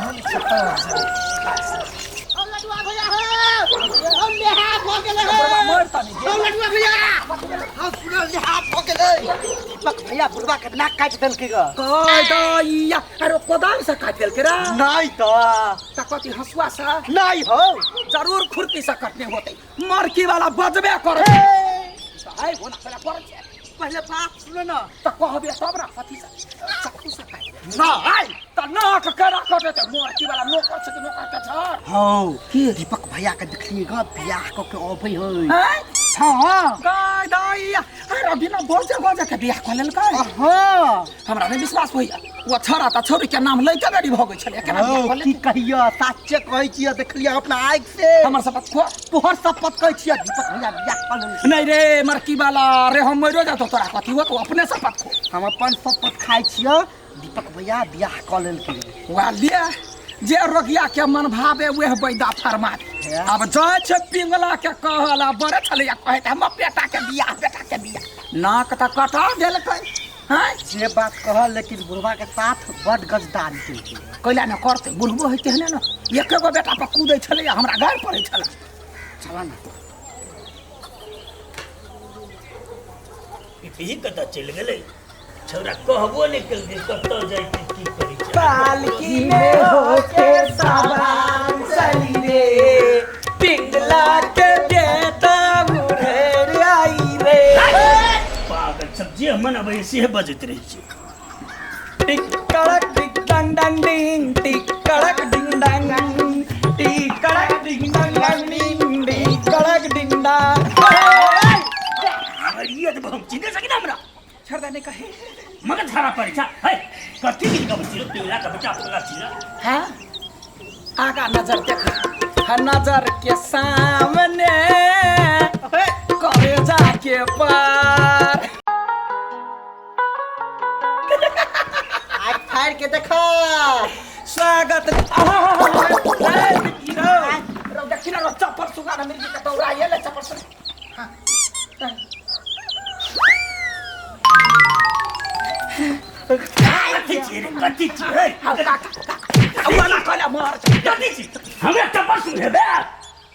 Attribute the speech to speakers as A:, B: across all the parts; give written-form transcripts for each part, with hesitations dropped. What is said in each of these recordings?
A: दीपक भैया बुढ़वा के नाक काटि देलकै ग।
B: दैया, अरे कोदारि से काटि देलकै रे?
A: नहीं तो।
B: त कथी, हंसुआ से?
A: नहीं हो।
B: जरूर खुरपी से कटने होते, मरकी वाला बजबे करे। आइ हो ना, पहले पर
A: पहले बात सुनो ना।
B: त कहबे तब ना। कथी से? चाकू से काटि ना आइ त नाक केना कटे? त मरकी वाला नोकर छै कि नोकर के छर?
A: हौ की दीपक भैया के देखलिए ग, बियाह क के अबै है।
B: हैं?
A: हाँ।
B: गाय दैया, अरे बिना बजे बजे के बियाह कऽ लेलकै?
A: हाँ।
B: हमरा नहि विश्वास होइया। ओ छौड़ा त छौड़ी के नाम लैते बेरी भऽ गेल छलै, केना बियाह
A: हौ
B: कऽ
A: की
B: लेलकै?
A: कहियो, साचे कहै छियै, देखलिए अपना आँखि से।
B: हमर शपथ खो।
A: तोहर शपथ कहै छियै, दीपक भैया बियाह कऽ लेलकै।
B: नहीं रे मरकी वाला रे, हम मरियो जातो तोरा कथी हो? तू अपने शपथ खो।
A: हम अपन शपथ खाइ छियै, दीपक भैया बियाह कऽ लेलकै।
B: वा ले, जे रोगिया के मन भावे वह बैदा फरमावे। अब जाय छै पिंगला के कहला, बड़े छलैया कहैत हम बेटा के बियाह, बेटा के बियाह, नाक तऽ कटा देलकै। हैं?
A: जे बात कहल, लेकिन बुढ़वा के साथ बड गजदारी केलकै।
B: कैला ने करतै? बुढ़बो है तेहने ने, एके गो बेटा पर कूदै छलैया, हमरा गारि पड़ै छलै।
A: चल ना।
C: पिपही कतऽ चलि गेलै? छौड़ा कहबो नहि केलकै कतऽ जाइ छै, की करै छै।
B: पालकी में होके सवार चली रे, पिंगला के बेटा उधर आई रे।
C: पागल सब, जे मन अबै से बजैत रहै छै।
B: टिक कड़क टिक डंग डंग डिंग, टिक कड़क डिंग डंग, टिक कड़क डिंग डंग डंग डिंग, टिक कड़क डिंग डंग।
C: मरिए देबो हम, चिन्है सकी ना हमरा?
B: छोड़ दे, नहीं कहे।
C: मगज खराब पड़ै छै। है, कथी गीत गबै छी रे? पिंगला के बेटा पिंगला छी रे।
B: हाँ, आगा नजर देख, हाँ, नजर के सामने करे जाके पार।
A: आँखि फाड़ि के देख।
B: स्वागत। देखी ना, चप्पल सुगा ना मिर्गी के दौड़ा ये ले चप्पल सुगा। हाँ।
C: कथी छी रे? कथी छी हे?
B: हाँ, काका काका वाला कहला मार।
C: कथी छी? हमरा चप्पल सुनेबे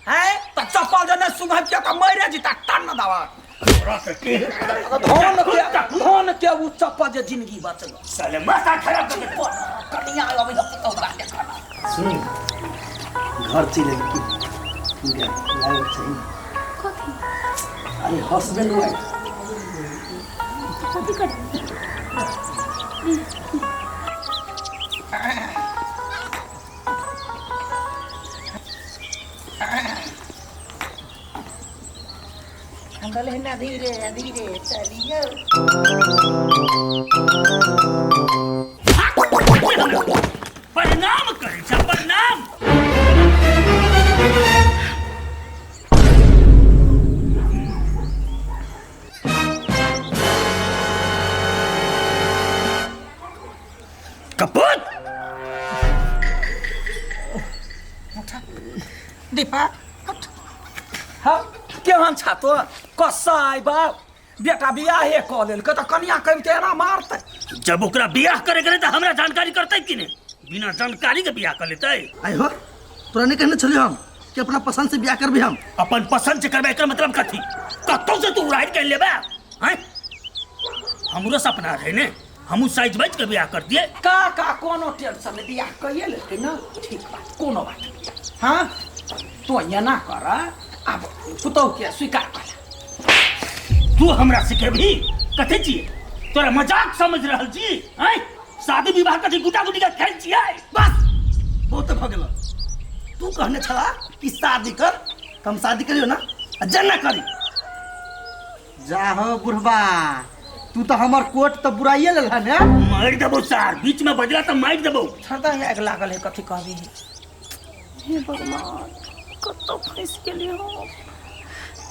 B: है त चप्पल जे नहीं सुंघब के त मरे जीता टन न दवा।
C: तोरा के के
B: धन के, धन के उ चप्पल जे जिंदगी बचल।
C: साले माथा खराब कर दे।
B: कनिया अबै है पुतहु बा देखना।
D: सुन, घर चलि की लागल चाहिए।
E: कथी?
D: अरे हस्बैंड वाइफ।
E: कथी करबै?
B: हम बोले ना, धीरे धीरे चलियो।
C: प्रणाम करै छ, प्रणाम। कपूत।
B: दीपा उठ। हाँ, केहन छा तो कसाई बाप, बेटा बियाहे कऽ लेलकै तऽ कनिया कहिते एना मारतै।
C: जब ओकरा बियाह करे के रहै तऽ हमरा जानकारी करतै कि नहि? बिना जानकारी के बियाह कर लेतै।
D: आइ हो, तोरा नहि कहने छलियौ हम कि अपना पसंद से बियाह करबी हम?
C: अपन पसंद से करबै, एकर मतलब कथी? कतौ से तू उड़ाइ के लेबे हैं? हमरो सपना रहै ने, हमहूँ साइज बाजि के बियाह कर दिए।
B: का का, कोनो टेंशन नहीं, बियाह कइए लेलकै ना, ठीक बात, कोनो बात नहीं। हाँ, तो एना कर, आब पुतहु के स्वीकार कर।
C: तू हमरा सिखेबही? कथी छियै तोरा? मजाक समझ रहल छी? हैं, शादी विवाह कथी गुटा गुटी के खेल छियै?
D: बस, बहुत भऽ गेल। तू कहने छला कि शादी कर, तऽ हम शादी करियो ना आ जेना करी।
A: जा हो बुढ़बा, तू तो हमर कोट तो बुराइए लेलह ने।
C: मारि देबौ सार, बीच में बजला तऽ मारि देबौ।
B: छोड़ दे, आगि लागल है, कथी कहबी?
E: हे भगवान, कतऽ फँसि गेलियै हम?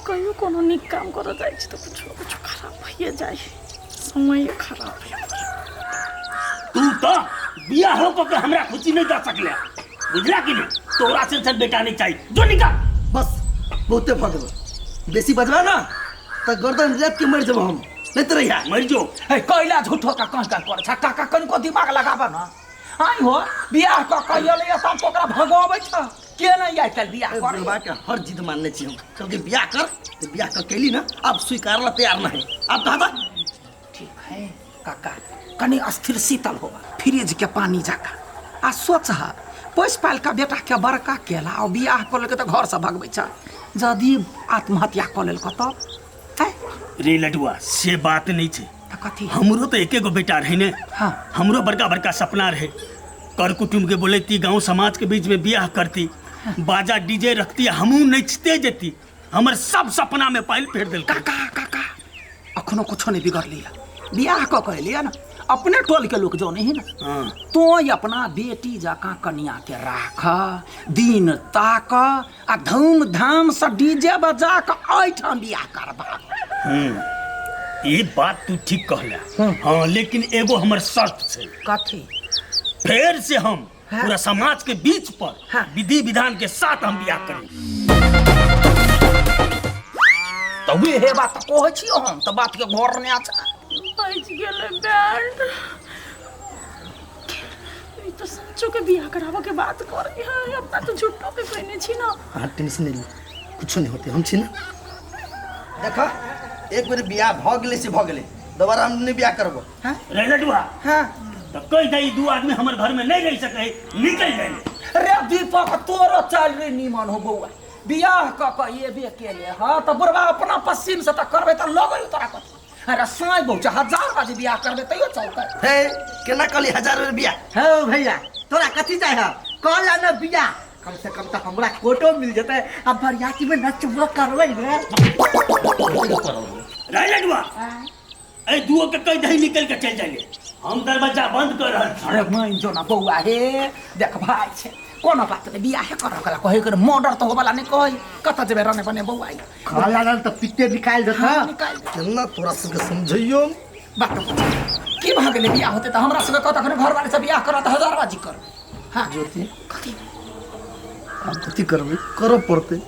E: कहियो कोनो नीक काम करऽ जाइ छी तऽ कुछो कुछो खराब भइए जाइ है। समय खराब है।
C: तू तो बियाह हो के हमरा खुशी नहीं दऽ सकले, बुझला कि नहीं? तोरा से बेटा नहीं चाहिए, जो निकल।
D: बस, बहुते भऽ गेल। बेसी बजबा ना तऽ गर्दन रेत के मरि जेबो हम, नहीं तऽ रहिया।
C: मरि जो।
B: हे, कैला झूठो का कह कह कर छा? काका, कनिको दिमाग लगाबऽ ना। आइ हो बियाह कऽ कऽ एलैया तब तो ओकरा भगाबै छ के नहि आइ काल्हि बियाह करे
D: बुढ़बा के हर जिद मानने छी हम कहलकै बियाह कर तऽ बियाह कऽ केली ना आब स्वीकार ला तैयार नहीं आब दादा
B: ठीक है काका कनि अस्थिर शीतल हो फ्रिज के पानी जका आ सोच ह पोसि पालि कऽ बेटा के बड़का केला आ बियाह कऽ लेलकै तऽ घरसँ भगबै छ यदि आत्महत्या कऽ लेलकै तब है
C: रे लडुआ से बात नहीं छै
B: तऽ कथी
C: हमरो तो एके गो बेटा रहे ने
B: हाँ।
C: हमरो बड़का बड़का सपना रहे कर कुटुम्ब के बोलेती गांव समाज के बीच में बियाह करती बाजा डीजे रखती हमहूँ नचते जेती हमर सब सपना में पाइल फेर देलकै
B: काका काका अखनो कुछो नहीं बिगड़लिया बियाह कऽ के एलिया ना अपने टोल के लोग जो नहीं ना
C: हाँ।
B: तो अपना बेटी जकाँ कनिया के राख दिन ताक आ धूमधाम से डीजे बजा के एहिठाम बियाह करबा
C: ई बात तू ठीक कहला हाँ लेकिन एगो हमर शर्त छै
B: कथी
C: फेर से हम
B: हाँ।
C: पूरा समाज के बीच पर
B: हाँ।
C: विधि विधान के साथ हम बियाह करें
B: तऽ उहे बात तऽ कहै छियौ हम तऽ बात के घर नहि अच्छा
E: बचि गेलै बैंड ई तऽ सच्चो के बियाह कराबऽ के बात करे है अपना तऽ झूठो के कहने छी ना
D: अहाँ टेंशन नहीं ली कुछो नहीं होते हम छी ना देखा एक बेर बियाह भऽ गेलै से भऽ गेलै दोबारा हम नहीं बियाह करबो
C: रे लडुआ
B: हाँ
C: तो कह दे दू आदमी हमर घर में नहीं रह सके निकल जाए
B: रे दीपक तोरो चल रे नीमन हो बौआ बियाह कऽ कऽ एबे केले हँ तऽ बुढ़बा अपना पसीन से तऽ करबै तऽ लगै तोरा कथी अरे साँय बहु हजार बाजी बियाह करबै तैयो चलतै
D: हे केना कहली हजार बेर बियाह
A: हौ भैया तोरा कथी चाही कल ना बियाह कम से कम तो हमरा कोटो मिल जेतै आ बरियाती में नचबो करबै ने
C: रे लडुआ ए दुओ के कह दही निकल के चल जाइए हम दरवाजा बंद कर रहल छी
B: अरे मान जो ना बौआ हे देख भाई छै कोनो बात नहीं बियाहे करऽ कला कहै कर मर्डर तऽ होबला नहीं कहै कतऽ जेबै रने बने बौआ ई?
A: खा लागल तऽ पित्ते निकालि देत
B: हाँ, निकालि दे।
D: केना तोरा सबके समझैयो हम?
B: बात की भऽ गेलै बियाह होतै तऽ हमरा सबके कहत अखन घरवाली से बियाह करऽ तऽ हजार बाजी कर हाँ
D: ज्योति
E: कथी
D: आब कथी करबै करऽ पड़तै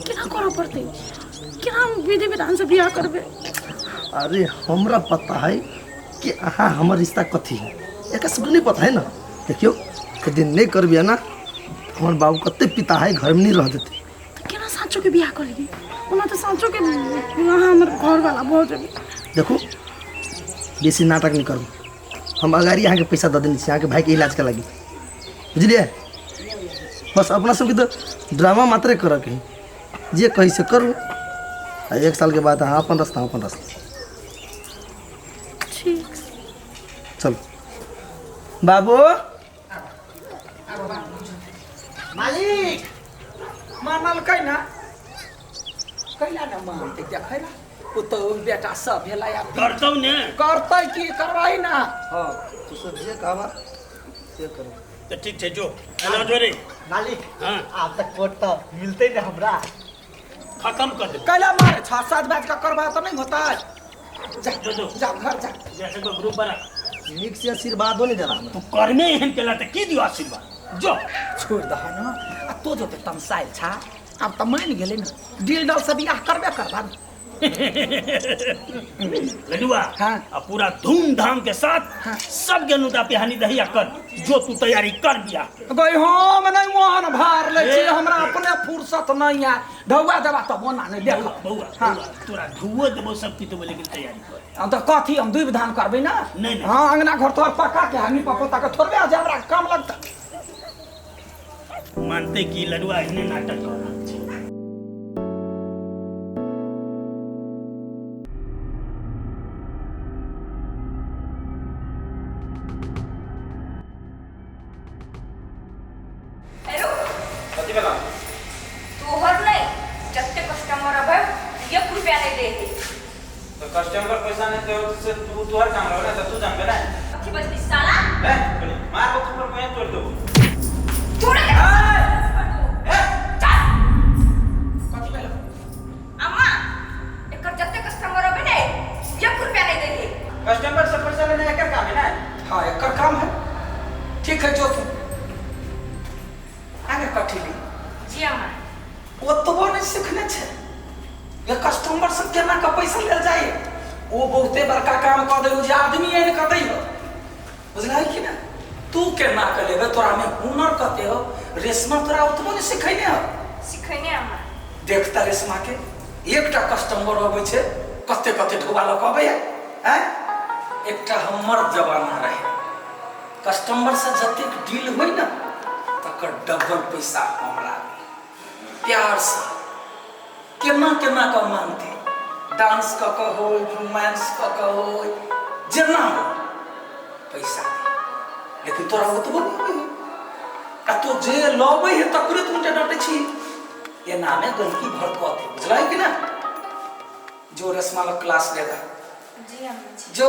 E: केना करऽ पड़तै केना हम विधि विधान से बियाह करबै
D: अरे हमरा पता है कि अहाँ हमर रिश्ता कथी है एकरा सबके नहीं पता है ना देखियौ यदि नहीं करबियै ना हमर बाबू कते पिता है घरमे नहीं रह देते
E: तऽ केना साँचो के बियाह कर लेबै ओना तऽ साँचो के अहाँ हमर घरवाला भऽ जेबै
D: देखू बेसी नाटक नहीं करू हम अगाड़ी अहाँके पैसा दऽ देने छी अहाँके भाइके इलाजके लागि बुझलियै बस अपना सबके तऽ ड्रामा मात्रे करऽके है जे कही से करू आ एक सालके बाद अहाँ अपन रास्ता हम अपन रास्ता
E: ठीक
D: चलू बाबू
A: मालिक
B: मानलकै ना कैला ने मानतै देखै ला पुतहु बेटा सब भेलै आब
C: करतौ ने
B: करतै की करबै ना
D: हँ तू सब जे कहबा से करू
C: तऽ ठीक छै जो एना जो रे
A: मालिक
C: हाँ।
A: आब तऽ कोट तऽ मिलतै ने हमरा
C: खत्म कर दे
B: कैला मारे छह सात बाज का करबा तऽ नहीं होता जा
C: जो जो
B: जा घर जा
C: जैसे को ग्रुप बना
D: नीक से आशीर्वादो नहीं देला हमरा
C: तू कर्मे एहन केला तऽ की दियो आशीर्वाद जो
B: छोड़ दह न आ तो जो तमसाइल छा आब तऽ मानि गेलै ने डील डॉल से बियाह करबे करबा ने
C: लडुआ
B: हाँ।
C: आ पूरा धूमधाम के साथ
B: हाँ।
C: सबके नुदा पिहानी दहिया कर जो तू तैयारी कर बियाह के
B: गई हम नहीं मोहन भार लै छी
C: ए।
B: हमरा अपने फुर्सत नहीं है ढौआ देबा तब ओना नहीं देख
C: बौआ
B: हाँ।
C: बौआ, तोरा धुओ देबो सब की देबो लेकिन तैयारी कर
B: हम तऽ कथी हम दुइ विधान करबै ना
C: नहीं, नहीं।
B: हाँ अंगना घर तोहर पक्का के हमी पपोता के थोड़बे आ जे हमरा काम लगता
C: मानते कि लडुआ एहने नाटक कर रहल छै
F: हेलो तोहर नहीं जत्ते कस्टमर अब एक रुपया नहीं दे
G: तो कस्टमर पैसा नहीं दे तो तू तोहर काम रहो ना तो तू जानबे ना
F: अथी बजली साला
G: ए बोली मार को थप्पड़ कोई तोड़ देबो
F: तोड़ के
G: ए
F: चल
B: कथी भेल
F: अम्मा एकर जत्ते कस्टमर अब ने एक रुपया नहीं दे
G: कस्टमर से पैसा लेना एकर काम है ना
B: हाँ एकर काम है ठीक है जो तू आगे कठिली
F: जी अम्मा
B: ओतबो नहीं सीखने छै ये कस्टमर सब केना के पैसा लेल जाय ओ बहुते बड़का काम कऽ दै जे आदमी आनि कऽ दै हो बुझलै कि ना तू केना के लेबे तोरा में हुनर कते हो रेशमा तोरा ओतबो ने सिखैने हो
F: सिखैने अम्मा
B: देखता रेशमा के एकटा कस्टमर अबै छै कते कते ढोबा लऽ कऽ अबैया आँय एकटा हमर जमाना रहे कस्टमर से जतेक डील होइ ने तकर डबल पैसा हमरा प्यार से केना केना कऽ मानतै डांस कऽ कऽ होय रोमांस कऽ कऽ होय जेना हो पैसा दे लेकिन तोरा ओतबो नहि होइ आ तू जे लबै है तकरे तू डांटै छी एनामे गंदगी भड़कते बुझलही कि ना जो रसमा लग क्लास लेगा
F: जी अम्मा जी
B: जो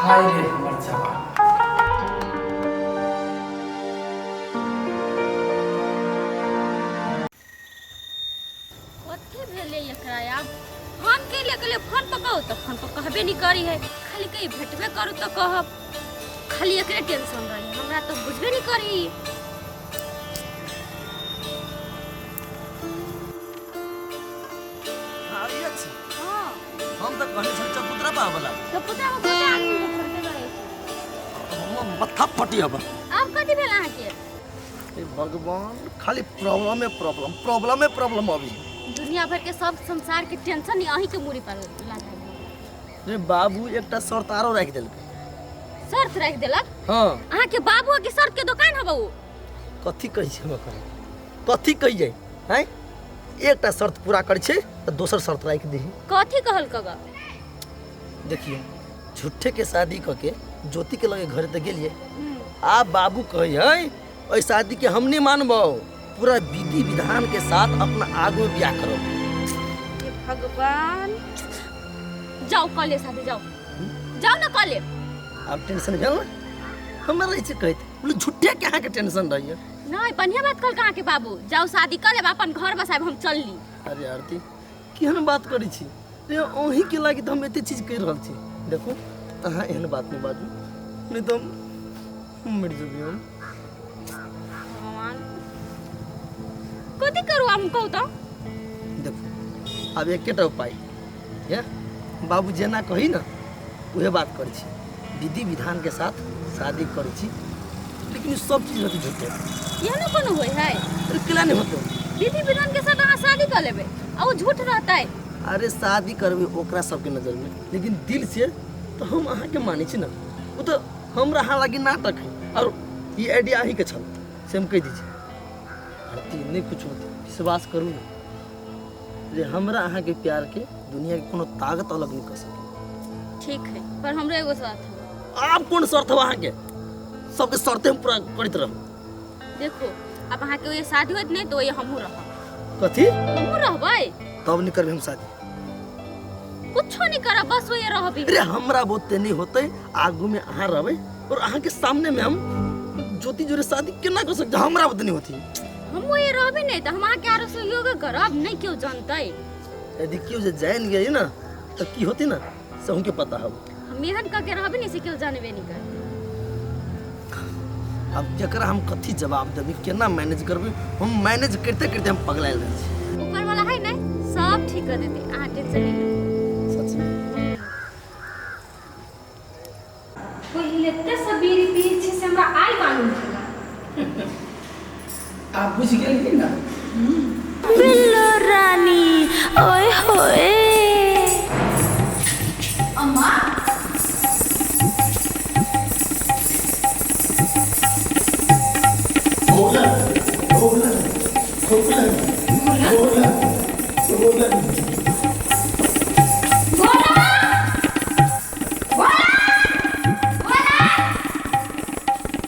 B: हाय रे हमर जवान
H: कथी भेलै एकरा आब फोन केलिए कहलिए फोन पर कहू तऽ फोन पर कहबे नहि करी है खाली कही भेटबे करू तऽ कहब खाली एकरे टेंशन रही हमरा तऽ बुझबे नहि करी।
D: आबिए छी।
H: हाँ।
D: हम तऽ कहने छली चबूतरा पर आबऽ ला।
H: चबूतरा पर बहुते आदमी के फड़के रहै छै।
D: हम मत्था फटी हब।
H: आब कथी भेल अहाँके?
D: हे भगवान, खाली प्रॉब्लमे प्रॉब्लम, प्रॉब्लमे प्रॉब्लम अभी।
H: दुनिया भर के सब संसार के टेंशन अहीं के मूड़ी पर लादल।
D: रे बाबू एकटा शर्त आरो राखि देलकै।
H: शर्त राखि देलक?
D: हाँ।
H: अहाँके बाबू के शर्त के दुकान हब ओ?
D: कथी कहै छै हम ओकरा? कथी कहियै हैं? एकटा शर्त पूरा करै छै तऽ दोसर शर्त राखि दही।
H: कथी कहल कग?
D: देखियौ झूठे के शादी कऽ के ज्योति के लगे घरे तऽ गेलियै, आ बाबू कहै है ओहि शादी के हम नहीं मानबौ, पूरा विधि विधान के साथ अपना आगू में बियाह करब।
H: हे भगवान, जाओ कॉलेज शादी जाओ, जाओ ना कॉलेज।
D: आब टेंशन भेल ना? हमरा रहै छै कहैत बोले झूठे के अहाँके टेंशन रहैया।
H: नहीं बढ़िया बात कहल अहाँके बाबू, जाओ शादी कर लेब अपन घर बसायब हम चलली।
D: अरे आरती केहन बात करै छी रे, अहीं के लागी तऽ हम एते चीज कहि रहल छी। देखू अहाँ एहन बात नहि बाजू, नहीं तऽ हम मरि जेबै। हम
H: भगवान कथी करू हम कहू तऽ?
D: देखू आब एकेटा उपाय है, बाबू जेना कही ना उहे बात करै छी, विधि विधान के साथ शादी करै छी, लेकिन ई सब चीज होतै झूठे।
H: इएह ने कोनो होइ है?
D: अरे केला नहीं होतै?
H: विधि विधान के साथ अहाँ शादी कर लेबै आ ओ झूठ रहतै।
D: अरे शादी करबै ओकरा सबके नजर में, लेकिन दिल से तो हम अहाँके मानै छी ना, ओ तऽ हमरा अहाँ लागी नाटक है और ई आइडिया अहीँके छल से हम कहि दै छी। आरती नहीं कुछ होतै, विश्वास करू ना जे हमरा अहाँके प्यार के दुनिया के कोनो ताकत अलग नहीं कर सके।
H: ठीक है, पर हमरो एगो शर्त है।
D: आब कोन शर्त है अहाँके? सबके शर्ते हम पूरा करैत रहब।
H: देखो अब अहाँके ओहि शादी होत नहीं तो ओहि हमहूँ रहब।
D: कथी?
H: हमहूँ रहबै।
D: तब नहीं करबै हम शादी।
H: कुछो नहीं करब, बस ओहि रहबै।
D: अरे हमरा बहुते नहीं होतै, आगू में अहाँ रहबै और अहाँके सामने में हम ज्योति जोरे शादी केना कर सकते, हमरा बहुते नहीं होती।
H: हम ओहि रहबै नहीं तऽ हम अहाँके आरो सहयोग करब, नहीं केओ जानतै।
D: यदि केओ जे जान गई ना तो की होती ना से उनके पता हो।
H: हम एहन कऽ के रहबै नहीं से केओ जानबे नहीं करतै।
D: अब जकरा हम कथी जवाब देबै, केना मैनेज करबै, हम मैनेज करते करते हम पगलायल रहै छी।
H: ऊपर वाला है नहीं सब ठीक कर देतै, अहाँ टेंशन नहीं लिअ।
D: सच में
H: पहिले ते सबेरे पीछे छै से हमरा आइ मालूम भेल।
B: आप बुझि गेलही ना?
E: बिल्लो रानी ओए होए।
F: अम्मा
D: भोगलन भोगलन भोगलन भोगलन भोगलन।